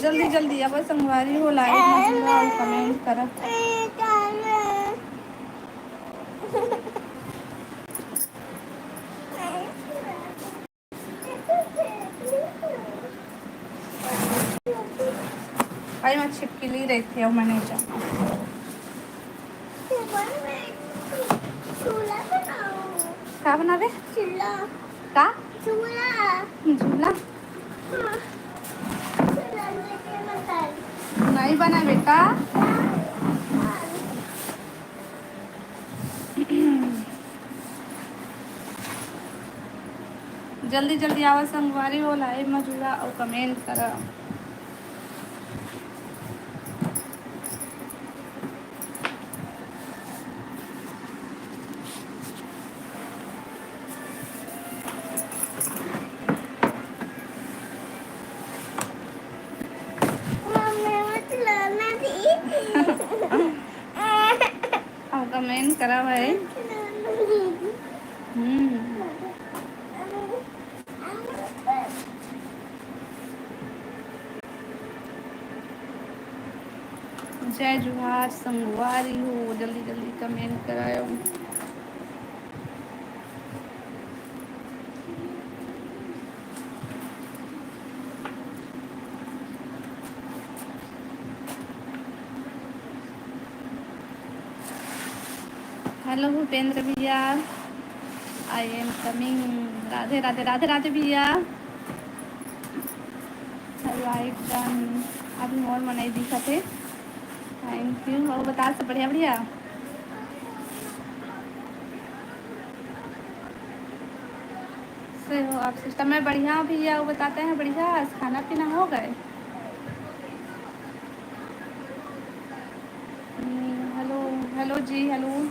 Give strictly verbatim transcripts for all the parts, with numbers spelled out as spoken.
जल्दी जल्दी आवा संगवारी हो, like में जुड़ा और comment करा। आई में छिपकली रहिथे, अउ मैंने जाना। का बनाबे? का? झूला। झूला? हाँ। नहीं बनाबे का? जल्दी जल्दी आवा संगवारी हो, like में जुड़ा अउ comment करा। मम्मी, मुझे खिलौना दे। अब comment करा भाई। हम्म। जय जोहार संगवारी हो, जल्दी जल्दी comment करायो। Hello भूपेंद्र भैया, I am coming। Radhe Radhe, Radhe Radhe भैया। Like done। अभी मोर मनई दिखत हे। Thank you। अउ बता, सब बढ़िया बढ़िया? से हो आप sister? मैं बढ़िया हूँ भैया, वो बताते हैं बढ़िया, आज खाना पीना हो गए? हम्म, hello, hello जी, hello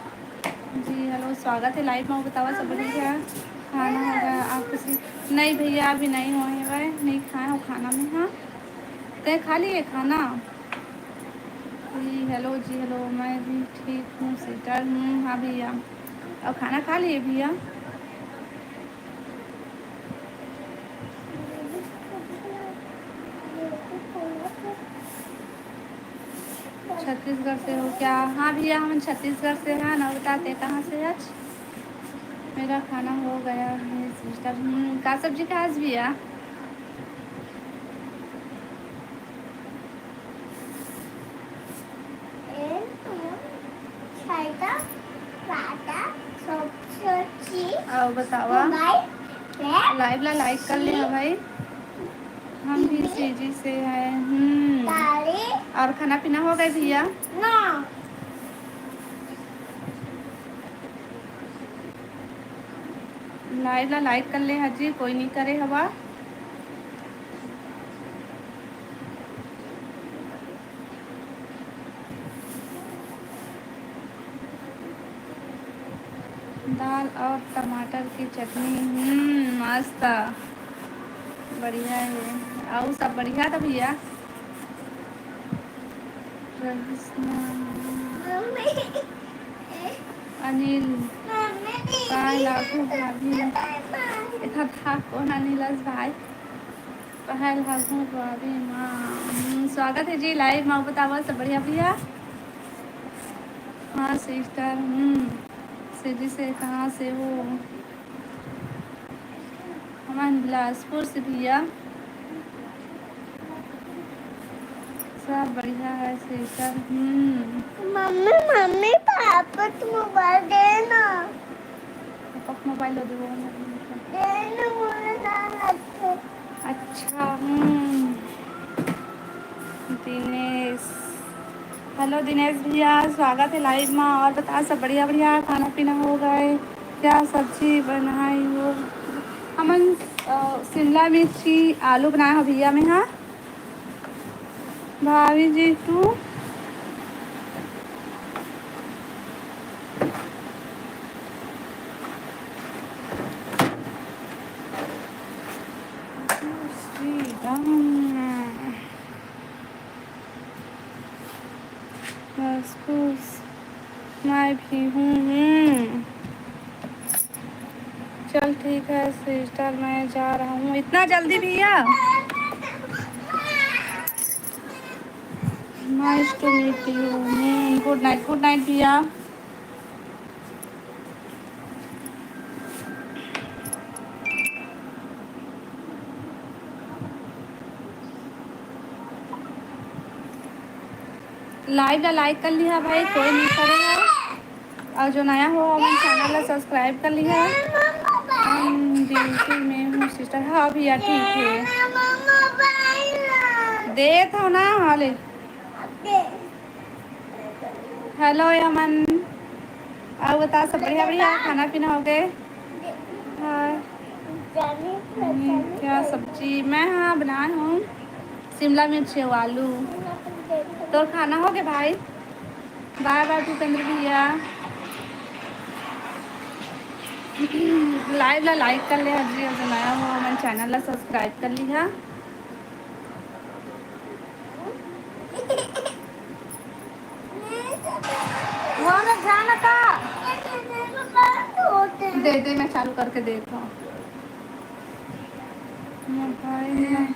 जी, hello, स्वागत है live में। बतावा सब बढ़िया, खाना हो गया आप किसी? नहीं भैया, अभी नहीं हुआ है भाई, नहीं खाए हो खाना में। हाँ, तय खा लिए खाना? जी hello जी hello, मैं भी ठीक हूँ sister। हम्म, हाँ भैया, और खाना खा लिए भैया? छत्तीसगढ़ से हो क्या? हाँ भैया, हम छत्तीसगढ़ से हैं ना। बताते कहाँ से आज? मेरा खाना हो गया है sister। हम्म, का सब्जी खास भैया? अउ बतावा। Live ला like कर ले भाई। हम भी सीजी से हैं। हम्म। और खाना पीना हो गए भैया? Live ला like कर ले हजी, कोई नहीं करे हवा। दाल और टमाटर की चटनी, हम्म, मस्त, बढ़िया है। और सब बढ़िया था भैया? अनिल, काय लागू भाभी? एथा था कौन अनिल भाई? पहल हगू भाभी माँ। हम्म, स्वागत है जी live में। बतावा सब बढ़िया भैया? हाँ sister, हम्म, सीजी से कहाँ से हो? हमन बिलासपुर से भैया। सब बढ़िया है sister। हम्म। मम्मी, मम्मी, पापा तो मोबाइल दे ना। पापा को मोबाइल दे दो। दे ना, मोबाइल ना रखे। अच्छा, हम्म। दिनेश, hello दिनेश भैया, स्वागत है live में। और बता, सब बढ़िया बढ़िया, खाना पीना हो गए? क्या सब्जी बनाई हो? हमन, अ, शिमला मिर्ची आलू बनाए हो भैया में। हाँ भाभी जी, तू श्री राम। बस खुश, मैं भी हूँ। हम्म। चल ठीक है सिस्टर, मैं जा रहा हूँ। इतना जल्दी भैया? Nice to meet you। Good night, good night भैया। लाइव ला लाइक कर लिहा भाई, कोई नहीं करे है। और जो नया हो हमन चैनल ला सब्सक्राइब कर लिहा। हम ड्यूटी में हूँ सिस्टर। हाँ भैया ठीक है, देत हो ना। हाँ ले। हेलो यमन, और बता सब बढ़िया बढ़िया, खाना पीना हो गए? हाँ। हम्म, क्या सब्जी? मैं हाँ बनाए हूँ शिमला मिर्च और आलू। तोर खाना हो गए भाई? बाय बाय भूपेंद्र भैया। लाइव ला लाइक कर ले हर जी, अगर नया हो हमन चैनल ला सब्सक्राइब कर लिहा। वो ना जाना का। दे दे, मैं चालू करके देता हूँ। मोबाइल में।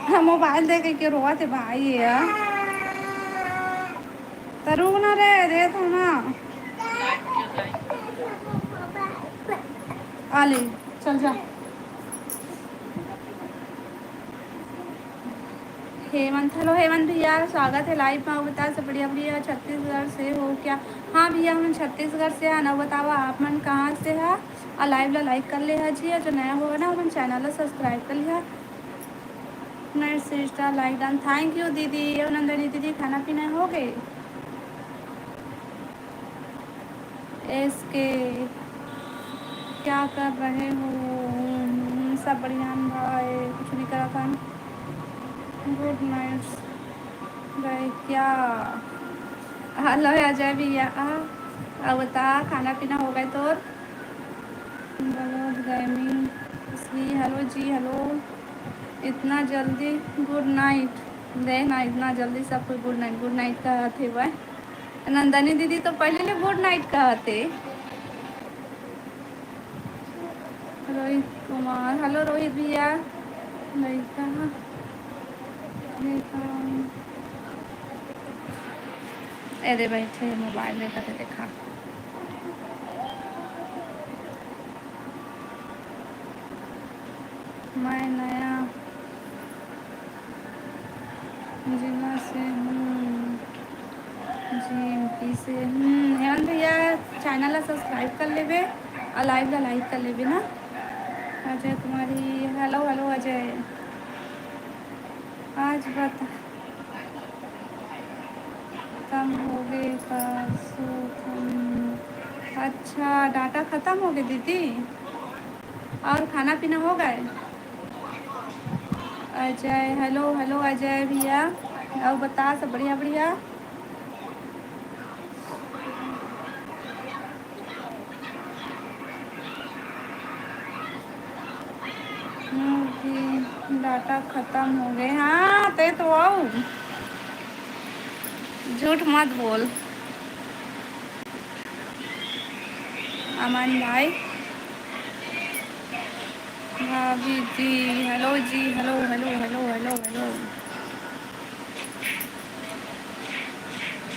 हाँ, मोबाइल दे के क्यों रोवत हे भाई ये यार? त रुक ना रे, दे तो ना। आ ले, चल जा। हेमंत, हेलो हेमंत भैया, स्वागत है लाइव में। अउ बता सब बढ़िया बढ़िया। छत्तीसगढ़ से हो क्या? हाँ भैया, हम छत्तीसगढ़ से हैं। अउ बतावा आप मन कहाँ से है? और लाइव ला लाइक कर ले है जी, और जो नया होगा ना, अपन चैनल ला सब्सक्राइब कर लिहा। Nice sister, like done. Thank you दीदी। और नंदनी दीदी, खाना पीना हो गए? एस के, क्या कर रहे हो? हम्म, सब बढ़िया भाई, कुछ नहीं करा था। गुड नाइट भाई, क्या? हेलो अजय भैया, आ, आ बता, खाना पीना हो गए तोर? बलोद गेमिंग श्री, हेलो जी, हेलो। इतना जल्दी गुड नाइट? देख ना, इतना जल्दी सब कोई गुड नाइट, गुड नाइट कहत हे भाई। नंदनी दीदी तो पहले ले गुड नाइट कहत हे। रोहित कुमार, हेलो रोहित भैया। लइका, लइका। ए दे बैठे मोबाइल देखत हे, देखा। मैं नया जिला से हूँ, जी एम पी से। हम्म, हेमंत भैया, चैनल ला सब्सक्राइब कर लेबे और लाइव ला लाइक कर लेबे ना। अजय कुमारी, हेलो, हेलो अजय। आज बता, खत्म हो गए परसों खत्म। अच्छा, डाटा खत्म हो गए दीदी, और खाना पीना हो गए? अजय, हेलो, हेलो अजय भैया, और बता सब बढ़िया, बढ़िया? मोर भी डाटा खत्म हो गए। हाँ, ते तो आओ, झूठ मत बोल। अमन भाई, भाभी जी, हेलो जी, hello, hello, hello, hello, hello.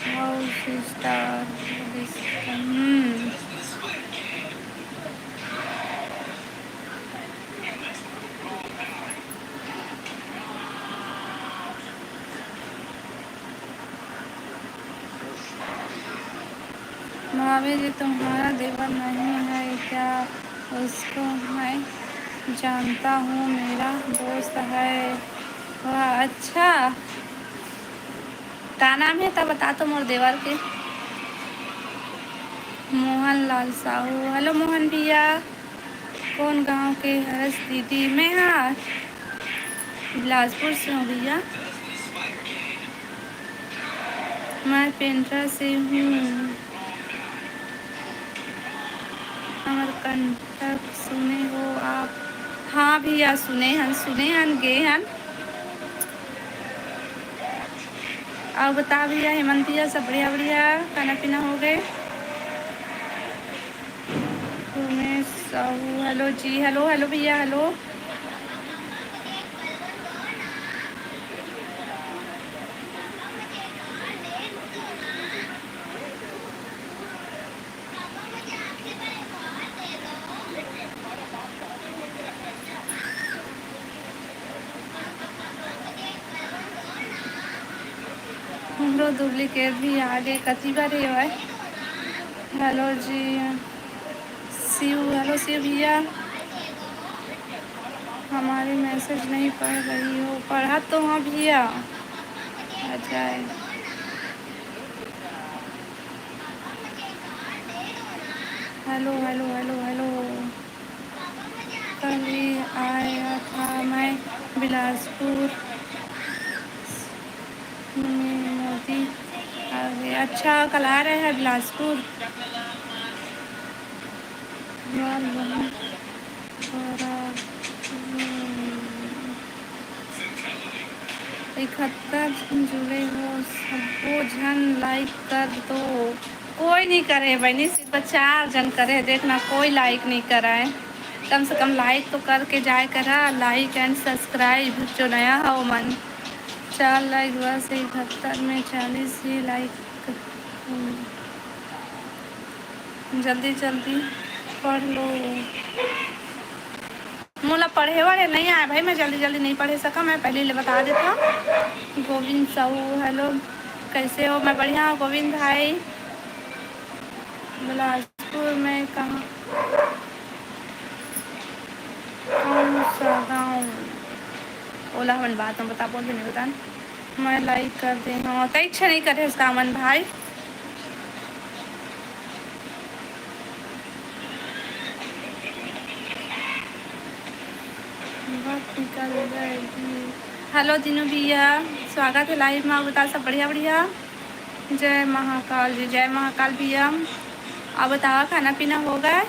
Wow, sister, this, hmm. भाभी जी, तुम्हारा देवर नहीं है क्या? उसको मैं जानता हूँ, मेरा दोस्त है। वाह, अच्छा। का नाम है, तब बता तो मोर देवर के। मोहन लाल साहू, हेलो मोहन भैया। कौन गांव के हरस दीदी? मैं हाँ बिलासपुर से हूँ भैया। मैं पेंड्रा से हूँ। हमर कंठक सुने हो आप? हाँ भैया, सुने हन, सुने हन, गे हन। अउ बता भैया, हेमंत भैया, सब बढ़िया, बढ़िया, खाना पीना हो गए? उमेश साहू, हेलो जी, हेलो, हेलो भैया, हेलो। हमरो डुप्लीकेट भी आ गे, कति बार ये होय। हेलो जी शिव, हेलो शिव भैया, हमारी मैसेज नहीं पढ़ रही हो? पढ़ा तो हाँ भैया, आ जाए। Hello, hello, hello, hello. कल ही आया था मैं बिलासपुर में, मोदी आ गए। अच्छा, कल आ रहे हैं बिलासपुर। बाल बहुत बड़ा। हम्म। इकहत्तर झन जुड़े हो, सबो झन लाइक कर दो। कोई नहीं करे बहनी, सिर्फ चार झन करे। देखना, कोई लाइक नहीं कराए। कम से कम लाइक तो करके जाए करा, लाइक एंड सब्सक्राइब जो नया हो मन। चार लाइक बस, इकहत्तर में चालीस ही लाइक। जल्दी जल्दी पढ़ लो। मोला पढ़े वढ़े नहीं आए भाई, मैं जल्दी जल्दी नहीं पढ़े सका, मैं पहले ले बता देता हूँ। गोविंद साहू, हेलो, कैसे हो? मैं बढ़िया हूँ गोविंद भाई। बिलासपुर में कहाँ, कौन सा गाँव? ओला हमन बाद में बताबो, अभी नहीं बतान। मैं लाइक कर दे हूँ, तै इच्छा नहीं करे इसका अमन भाई। वक्त निकल जाएगी। हेलो दीनू भैया, स्वागत है लाइव में। आप बता, सब बढ़िया बढ़िया? जय महाकाल जी, जय महाकाल भैया। आप बताओ, खाना पीना हो गए?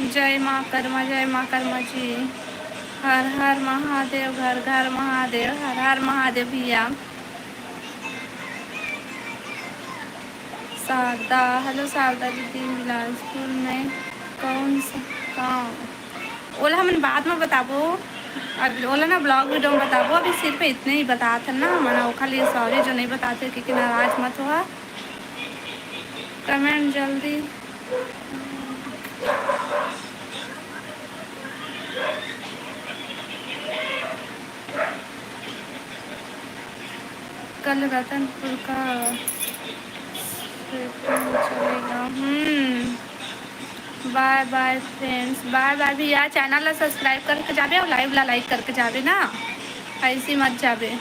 जय माँ कर्मा, जय माँ कर्मा जी। हर हर महादेव, घर घर महादेव, हर हर महादेव भैया। शारदा, हेलो शारदा दीदी, बिलासपुर में कौन सा गाँव? ओला हमन बाद में बताबो, अब ओला ना ब्लॉग वीडियो में बताबो। अभी सिर्फ इतने ही बतात हन ना हमन, ओखर लिए सॉरी जो नहीं बताते, क्योंकि नाराज मत हुआ। कमेंट जल्दी। कल रतनपुर का shooting चलेगा। हम्म, बाय बाय फ्रेंड्स, बाय बाय भैया। चैनल ला सब्सक्राइब करके जाबे और लाइव ला लाइक करके जाबे ना, ऐसी मत जाबे।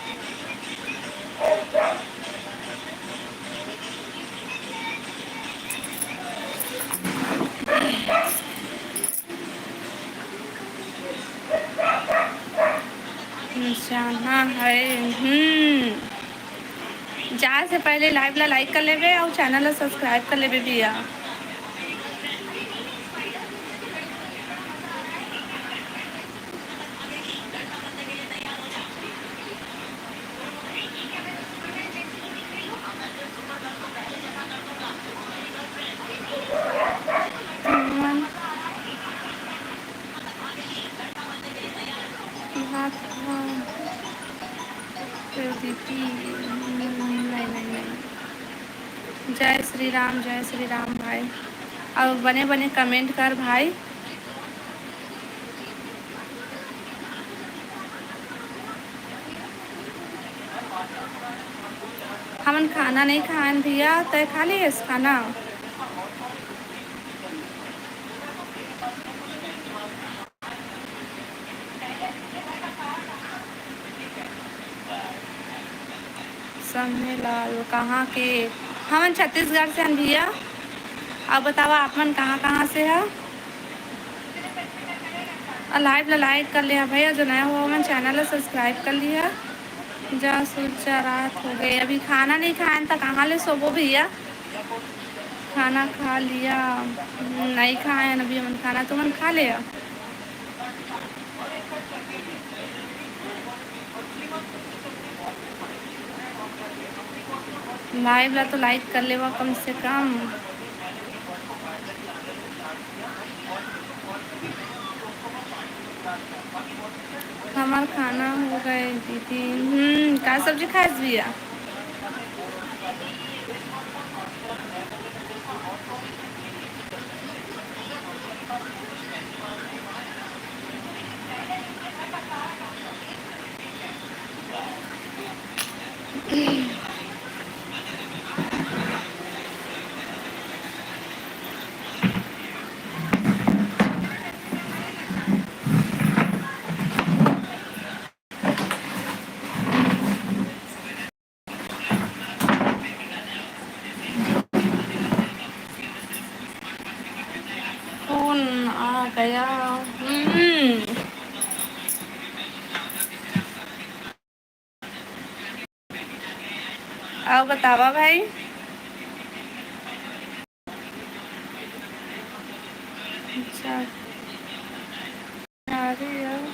जाना है। हम्म, जाए से पहले लाइव ला लाइक कर लेबे और चैनल ला सब्सक्राइब कर लेबे भैया। जय श्री राम, जय श्री राम भाई। अब बने बने कमेंट कर भाई। हमन खाना नहीं खाएन भैया, तय खा लिएस खाना? सम्मे लाल, कहाँ के? हमन छत्तीसगढ़ से हन भैया। अब बतावा, आप मन कहाँ कहाँ से ह? अउ लाइव ला लाइक कर लिहा भैया, जो नया हो हमन चैनल ला सब्सक्राइब कर लिहा। जा सोचा रात हो गई, अभी खाना नहीं खाएन त कहाँ ले सोबो भैया? खाना खा लिया? नहीं खाए हैं अभी हमन खाना, तुमन खा ले? Live ला तो like कर लेवा कम से कम। हमार खाना हो गए दीदी। हम्म, का सब्जी खाए भैया? फोन आ गया। हम्म। अउ बतावा भाई। अच्छा। अरे यार।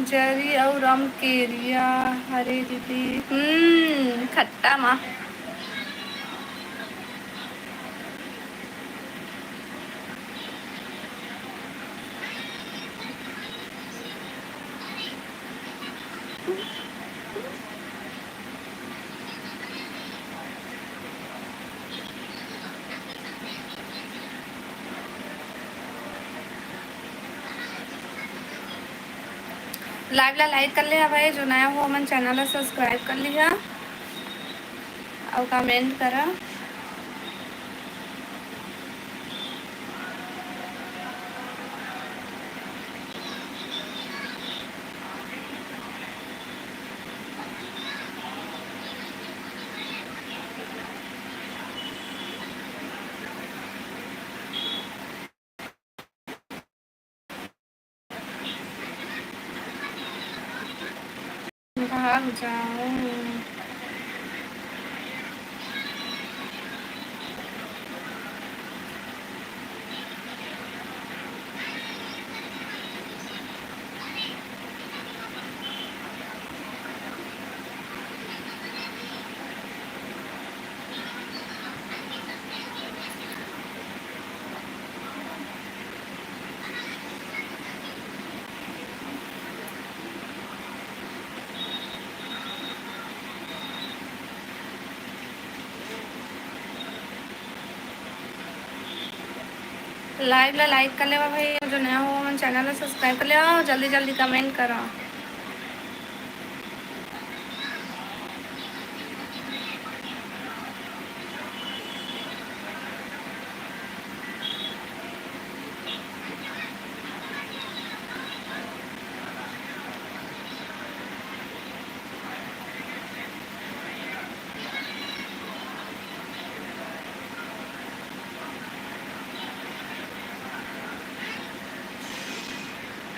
जरी अउ रमकेरिया, हरे दीदी, हम्म, खट्टा मा। Live ला like कर लिहा भाई, जो नया हो हमन channel ला subscribe कर लिहा अउ comment करा। भाग जाओ। Live ला like कर लेवा भाई, जो नया हो हमन channel ला subscribe कर लेवा, जल्दी जल्दी comment करा।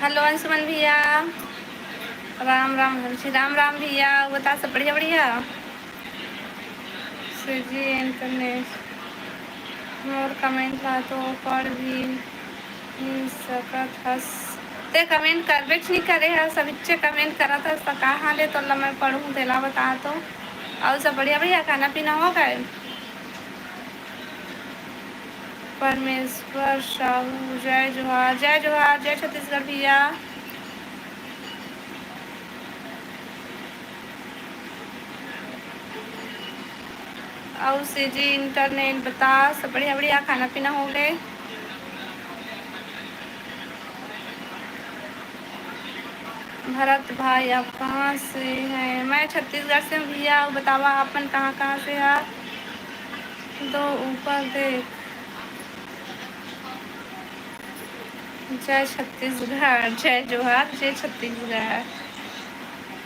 Hello अंशुमन भैया, राम राम। राम राम भैया, बता सब बढ़िया बढ़िया। सीजी इंटरनेट मोर comment ला तो पढ़ भी नहीं सकत हस। ते comment करबेच नहीं करे हस, सब इच्चे comment करत हस, त का हाल हे तोला मैं पढ़ूं, तेला बता तो। अउ सब बढ़िया भैया, खाना पीना हो गए? परमेश्वर साहू, जय जोहार, जय जोहार, जय छत्तीसगढ़ भैया। अउ सीजी इंटरनेट बता, सब बढ़िया बढ़िया, खाना पीना हो गए? भरत भाई, आप कहाँ से हैं? मैं छत्तीसगढ़ से हूँ भैया। बतावा, आप मन कहाँ कहाँ से हा? दो ऊपर देख। जय छत्तीसगढ़, जय जोहार, जय छत्तीसगढ़।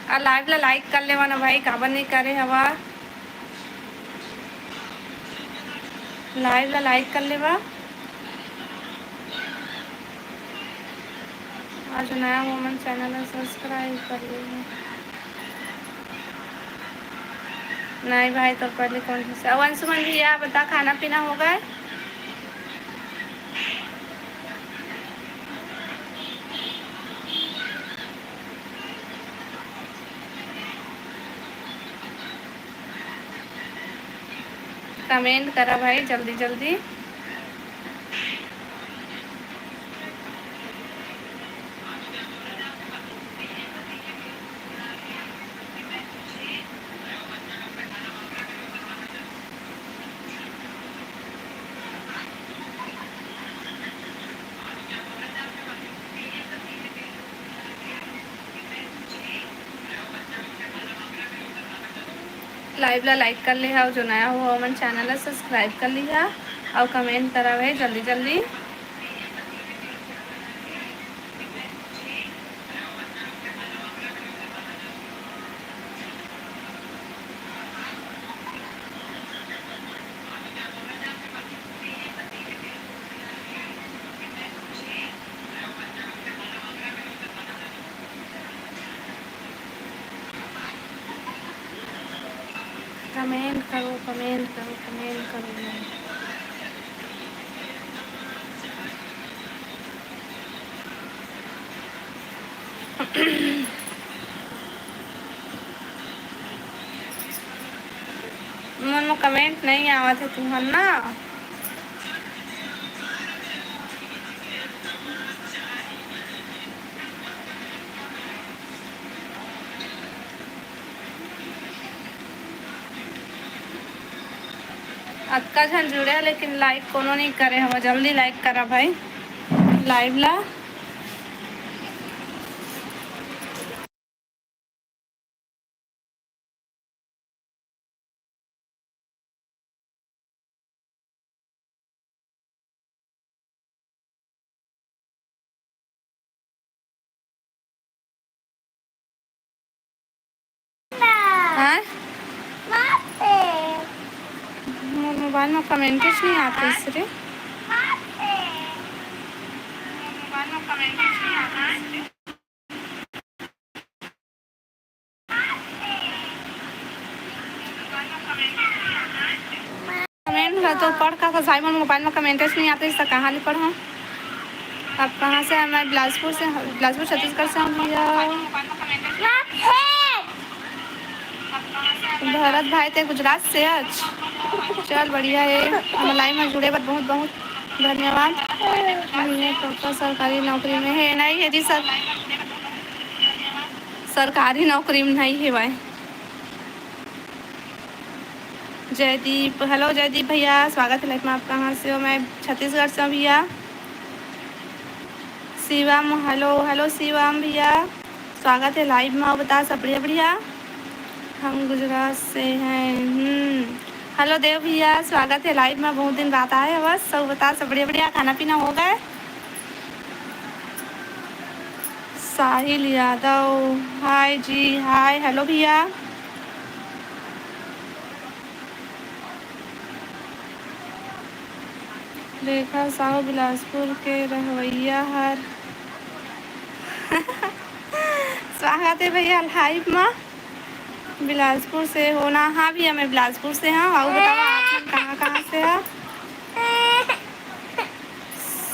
आ live ला like कर लेवा ना भाई, काबर नहीं करे हवा? Live ला like कर लेवा। आज नया हो मन channel ला subscribe कर लेवा। नहीं भाई, तो पहले कौन से? अब अंशुमन भैया, बता, खाना पीना हो गए? कमेंट करा भाई, जल्दी जल्दी। लाइव ला लाइक कर लिहा, अउ जो नया हो, ओमन चैनल ला सब्सक्राइब कर लिहा, अउ कमेंट करा भाई जल्दी जल्दी। कमेंट करो, कमेंट करो, कमेंट करो। मन में कमेंट नहीं आवत है तुहर ना। अतका झन जुड़े हे, लेकिन लाइक कोनो नहीं करे हवय। जल्दी लाइक करा भाई लाइव ला। हाँ? मोर मोबाइल में कमेंट्स नहीं आते इस रे। कमेंट ला तो पढ़ का था, साइमन मोबाइल में कमेंट्स नहीं आते, इसका कहाँ ले पढ़ूँ? आप कहाँ से हैं? मैं बिलासपुर से हूँ, बिलासपुर छत्तीसगढ़ से हूँ भैया। भरत भाई ते गुजरात से? अच्छा, चल बढ़िया है, हम लाइव में जुड़े बर बहुत बहुत धन्यवाद। भैया पापा सरकारी नौकरी में है? नहीं है जी सर, सरकारी नौकरी में नहीं है भाई। जयदीप, हेलो जयदीप भैया, स्वागत है लाइव में आप। कहाँ से हो? मैं छत्तीसगढ़ से हूँ भैया। शिवम, हेलो, हेलो शिवम भैया, स्वागत है लाइव में। अउ बता, सब बढ़िया बढ़िया? हम गुजरात से हैं। हम्म, हेलो देव भैया, स्वागत है लाइव में, बहुत दिन बाद आए हो बस। सब बता, सब बढ़िया बढ़िया? खाना पीना हो गए? साहिल यादव, हाय जी, हाय, हेलो भैया। रेखा साहू बिलासपुर के रहवैया हर। स्वागत है भैया लाइव में। बिलासपुर से हो ना? हाँ भैया, मैं बिलासपुर से हूँ। अउ बताओ, आप मन कहाँ कहाँ से हो?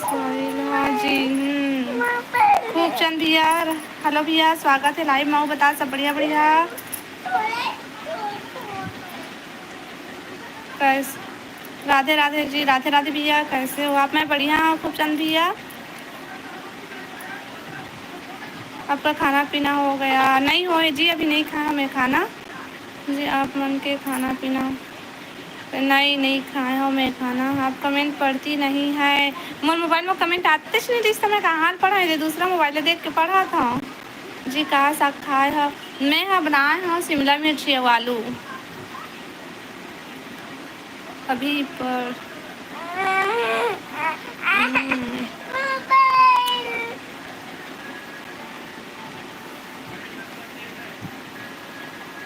साहिल, हाँ जी, हम्म। खूबचंद भैया, हेलो भैया, स्वागत है लाइव में। अउ बता, सब बढ़िया बढ़िया? कैस-, राधे राधे जी, राधे राधे भैया, कैसे हो आप? मैं बढ़िया हूँ खूबचंद भैया। आपका खाना पीना हो गया? नहीं होए जी, अभी नहीं खाया मैं खाना। जी, आप मन के खाना पीना? नहीं, नहीं खाए हो मैं खाना। आप कमेंट पढ़ती नहीं है। मोर मोबाइल में कमेंट आतेच नहीं रहिस, त मैं कहाँ ले पढ़ा? ये दूसरा मोबाइल देख के पढ़ा था। जी, का साग खाए हो? मैं ह बनाए हूँ शिमला मिर्ची अउ आलू। अभी पर, हम्म।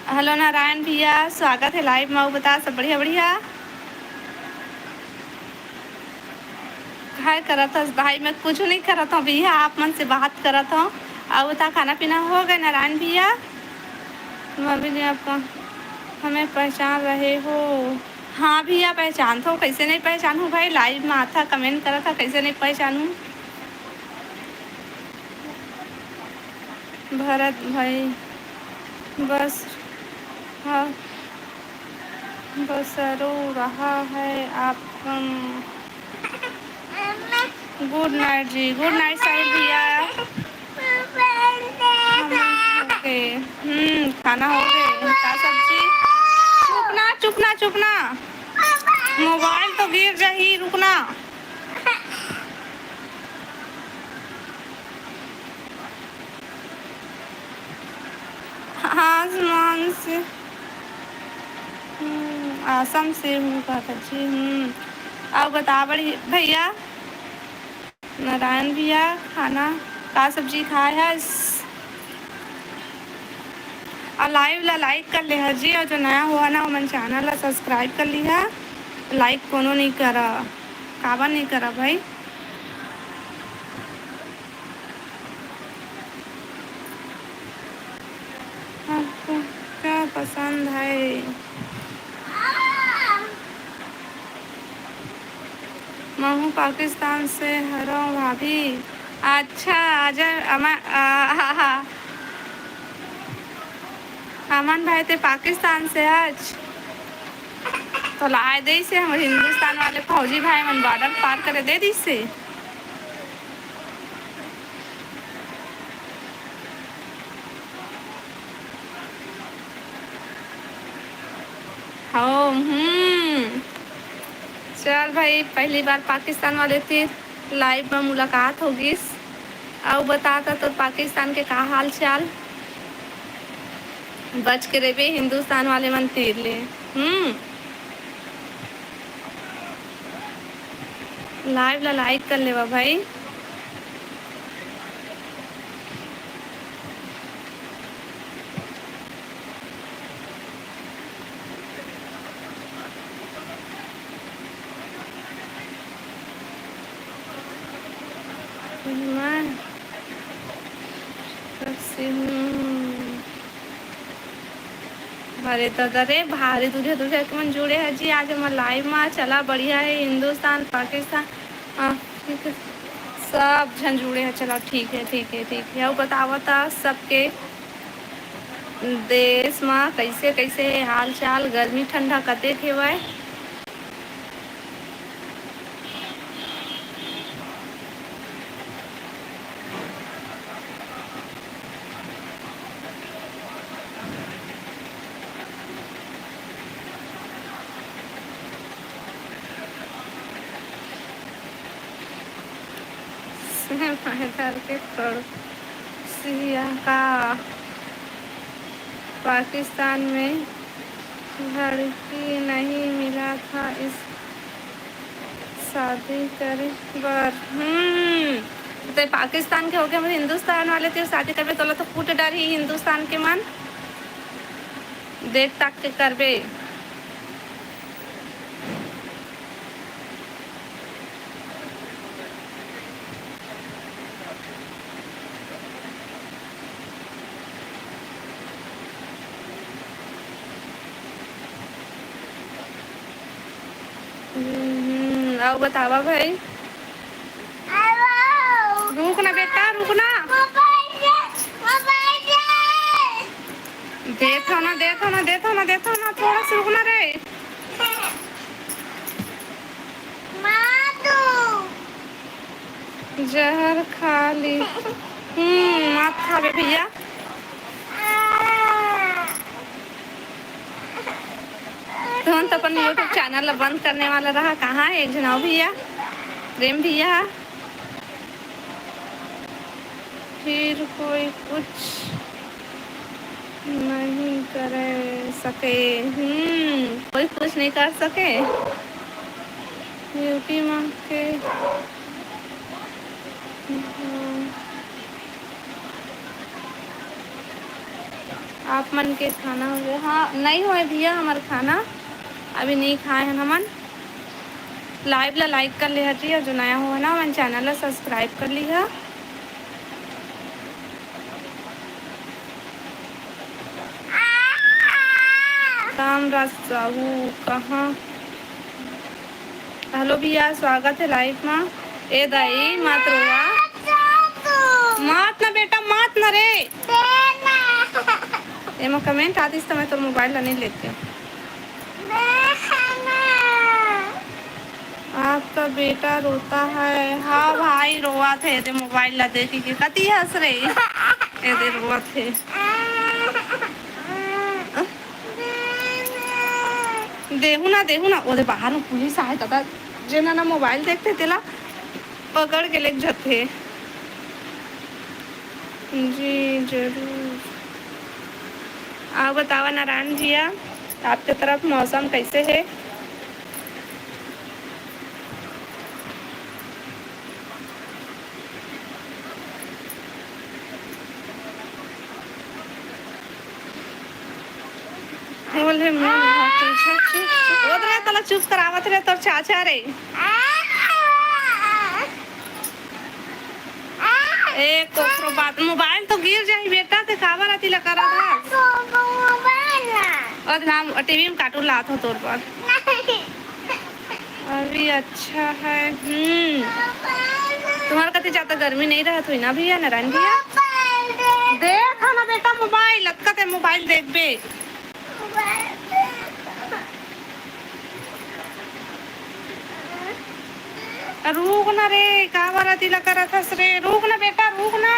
हेलो नारायण भैया, स्वागत है लाइव में। अउ बता, सब बढ़िया बढ़िया? काय करत हस भाई? मैं कुछ नहीं करत हूँ भैया, आप मन से बात करत हूँ। अउ बता, खाना पीना हो गए नारायण भैया? मम्मी ने आपका हमें पहचान रहे हो? हाँ भैया, पहचानथों, कैसे नहीं पहचानहूँ भाई, live में आथा, comment करथा, कैसे नहीं पहचानहूँ? भरत भाई, बस, हाँ, बसरो रहा है आप, अम, Good night जी, good night साहिल भैया। हम, ओके, हम्म, खाना हो गए। का सब्जी? चुप ना, चुप ना, चुप ना, मोबाइल तो गिर जाही, रुकना। आसमान से, हम्म, आसम से हूँ काका जी। हम्म, अउ बता बड़ी भैया, नारायण भैया, खाना का सब्जी खाए हस? अउ live ला like कर ले जी, अउ जो नया हुआ ना, ओमन channel ला subscribe कर लिहा। Like कोनो नहीं करा, काबर नहीं करा भाई? आपको क्या पसंद है? महू पाकिस्तान से हरों भाभी। अच्छा, अजय, अमा-, आ, हा, हा। अमन भाई, ते पाकिस्तान से हच? तो लाए देइसे हमर हिंदुस्तान वाले फौजी भाई मन, border पार करे दे दिसे। हो, हम्म। चल भाई, पहली बार पाकिस्तान वाले तीर live में मुलाकात हो गिस। अउ बता त तोर पाकिस्तान के का हाल चाल? बच के रेबे हिंदुस्तान वाले मन तीर ले। हम्म। Live ला like कर लेवा भाई। मैं सबसे हूँ। अरे दादा रे, भारी दूरिहा दूरिहा के मन जुड़े हे जी आज हमर live मा। चला, बढ़िया हे। हिंदुस्तान, पाकिस्तान, अफ्रीका, सब झन जुड़े हे। चला, ठीक हे, ठीक हे, ठीक हे। अउ बतावा त सबके देश मा कैसे, कैसे हे हाल चाल, गर्मी ठंडा कतेक हेवय? से पैदल के पड़ोसिया का पाकिस्तान में लड़की नहीं मिला था इस शादी करे बर। हम्म, ते पाकिस्तान के होके हमर हिंदुस्तान वाले तीर शादी करबे, तोला तो कूट डरही हिंदुस्तान के मन। देख ताक के करबे। हम्म, अउ बतावा भाई। रुक ना बेटा, रुक ना। देथव ना, देथव ना, देथव ना, देथव ना, थोड़ा सा रुक ना रे। जहर खा ली। हम्म, मत खाबे भैया। तुरंत अपन YouTube channel ला बंद करने वाला रहा। कहाँ हे एक झन अउ भैया, प्रेम भैया? फिर कोई कुछ नहीं करे सके। हम्म, कोई कुछ नहीं कर सके। यूपी मा के, हम्म। आप मन के खाना हो गया? हाँ, नहीं होए भैया हमर खाना, अभी नहीं खाए हन हमन। Live ला like कर लिहा जी, अउ जो नया हो ना, हमन channel ला subscribe कर लिहा। राम राज साहू कहाँ? हेलो भैया, स्वागत है लाइव मा। ए दाई, मत रोवा। मत ना बेटा, मत ना रे। एमा कमेंट आतिस त मैं तोर मोबाइल ला नहीं लेते। आपका बेटा रोता है। हाँ भाई, रोवत हे, एदे मोबाइल ला देखी के कति हंस रही। एदे रोवत हे। देहू ना, देहू ना, ओदे बाहर में पुलिस आए दादा, जेना ना मोबाइल देखते तेला पकड़ के लेके जाते। जी, जरूर। आप बतावा नारायण भैया, आपके तरफ मौसम कैसे है? बोल रे, मुंह भाग के चुप, चुप, चुप। ओदे रे, तला चुप करावत रे, तोर चाचा रे। ए, कोकरो बात, मोबाइल तो गिर जाही बेटा, ते काबर अति ला करत हस? मोबाइल ना। और हम टीवी में कार्टून लात हो तोर बर। नहीं। अभी अच्छा है। हम्म। तुम्हारे कति ज्यादा गर्मी नहीं रहत हुई ना भैया, नारायण भैया? मोबाइल दे। देख ना बेटा मोबाइल, अतका ते मोबाइल देखबे। मोबाइल दे। रुक ना रे, काबर अति ला करत हस रे? रुक ना बेटा, रुक ना।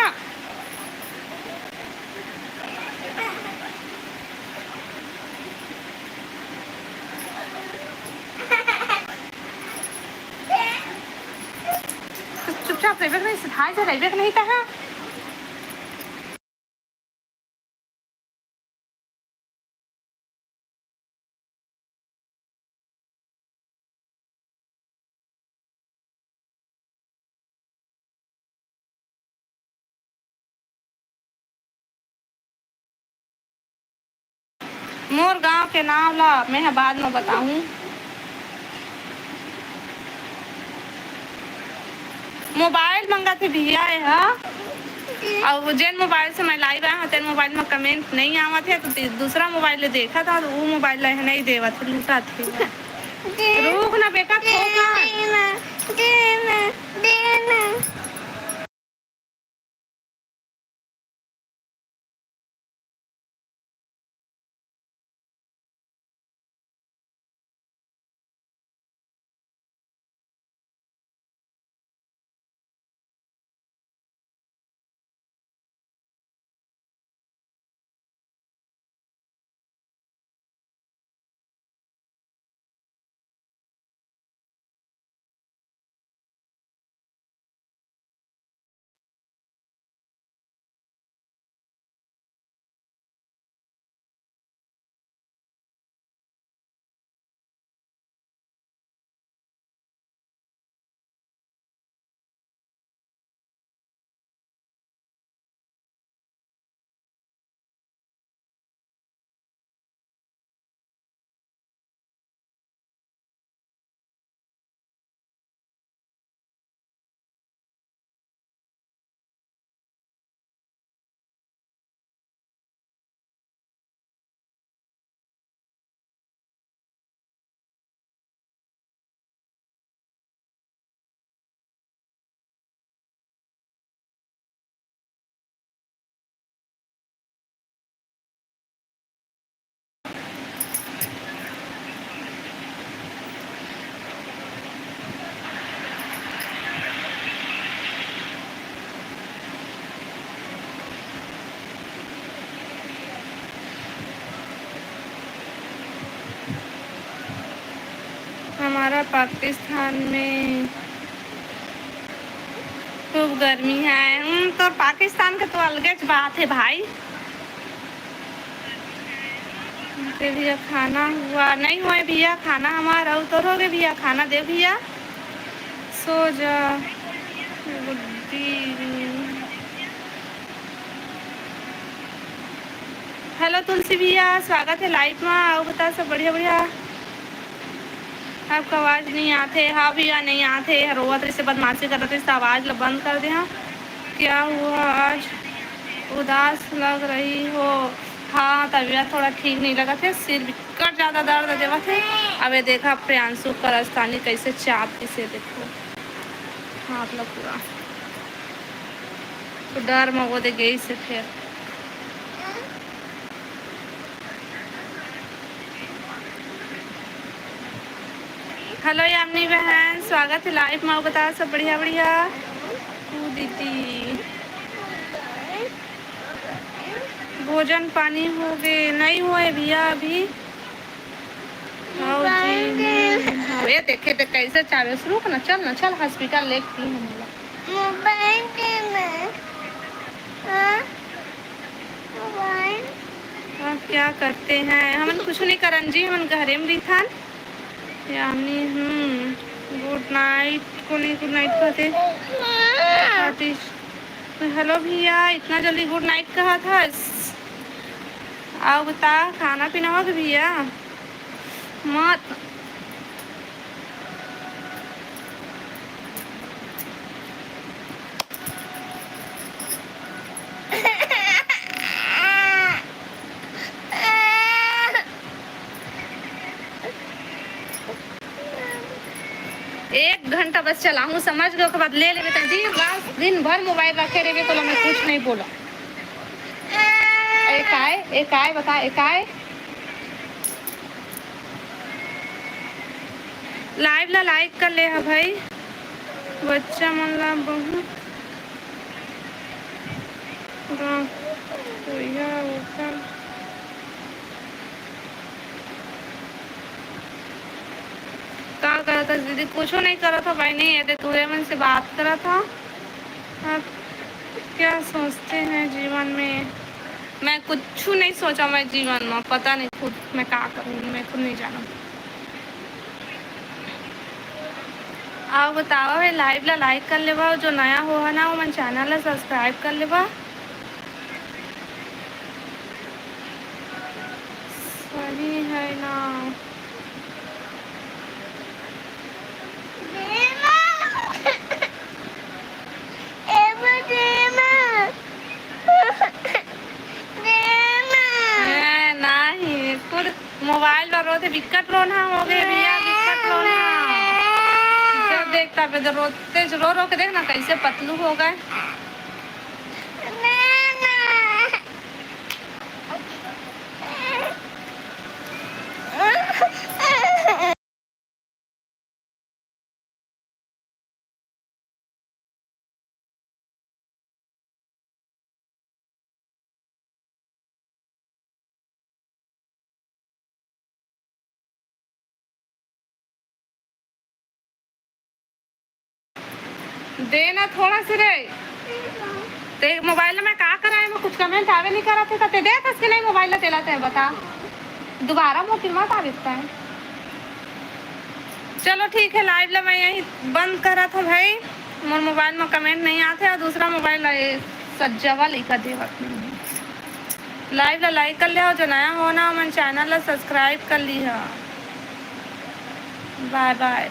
चुपचाप रहिबे के नहीं, सिधाए से रहिबे के नहीं कहा। मोर गांव के नाम ला मैं ह बाद म बताहूं। मोबाइल मंगत हे भैया, ए ह। अउ जेन मोबाइल से मैं लाइव आए हंव, तेन मोबाइल म कमेंट नइ आवत हे, तो ती-, दूसरा मोबाइल ले देखत हंव, तो वो मोबाइल ला ए ह नइ देवत हे, लूटत हे। रुक ना बेटा, थोक ना। हमारा पाकिस्तान में खूब गर्मी है। हम्म, तो पाकिस्तान के तो अलगे च बात है भाई। ते भैया खाना हुआ? नहीं हुआ है भैया खाना हमारा। अउ तोर हो गए भैया खाना? दे भैया, सो जा गुड्डी। हेलो तुलसी भैया, स्वागत है लाइव मा। अउ बता, सब बढ़िया बढ़िया? आपका आवाज नहीं आते। हाँ भैया, नहीं आते। रोवत रहिस, बदमाशी करत रहिस, आवाज ला बंद कर दे। हाँ, क्या हुआ आज उदास लग रही हो? हाँ, तबीयत थोड़ा ठीक नहीं लगत हे, सिर बिकट ज्यादा दर्द देवत हे। अब ये देखा, प्रियांशु का राजस्थानी कैसे चाप दिसे, देखो हाथ ला पूरा। तो डर म वो दे गई से फिर। हेलो यामिनी बहन, स्वागत हे लाइव में। अउ बता, सब बढ़िया? बढ़िया। ओ दीदी, भोजन पानी हो गे? नहीं होए भैया अभी। आओ जी, नहीं। हाँ, ये देखे तो कैसे चावे। रुक ना, चल ना, चल हॉस्पिटल लेके ती हम लोग। मोबाइल देना। हाँ? मोबाइल। आप क्या करते हैं? हमन कुछ नहीं करन जी, हमन घरे में रहिथन। यामिनी, हम्म, गुड नाइट को नहीं गुड नाइट कहते। आर्टिस्ट, हेलो भैया, इतना जल्दी गुड नाइट कहा था? आओ बता, खाना पीना हो गया भैया? मत। एक घंटा बस चलाहूँ, समझ गए? ओकर बाद ले लेबे। त दिन रात, दिन भर मोबाइल रखे रहिबे, तो मैं कुछ नहीं बोला। ए काय, ए काय बता, ए काय? लाइव ला लाइक कर ले हा भाई, बच्चा मन ला बहुत गा-, कोइया ओकर का करत हस दीदी? कुछो नहीं करत हो बहिनी, ये दे तुरे मन से बात करत हो। आप क्या सोचते हैं जीवन में? मैं कुछ नहीं सोचा मैं जीवन में, पता नहीं खुद मैं का करूँगी, मैं खुद नहीं जानूँ। आओ बताओ, ये लाइव ला लाइक कर लेवा, जो नया हो है ना, वो मन चैनल ला सब्सक्राइब कर लेवा। सही है ना? ए, नाही, खुद मोबाइल पर रोते बिकट रोना हो गए भैया, बिकट रोना। जब देखता पे तो रोते, रो रो के देखना कैसे पतलू हो गए। देना थोड़ा सी रे। ते मोबाइल में का कराए, में कुछ कमेंट आवे नहीं करत हे, त ते देत हस कि नहीं मोबाइल ला तेला, ते बता। दोबारा मोती मत आवे इतना है। चलो ठीक है, लाइव ला मैं यहीं बंद करत हूँ भाई, मोर मोबाइल में कमेंट नहीं आते और दूसरा मोबाइल ला ये सज्जवा लइका देवत नहीं। लाइव ला लाइक कर लिया, जो नया हो ना, मन चैनल ला सब्सक्राइब कर लिया। बाय बाय।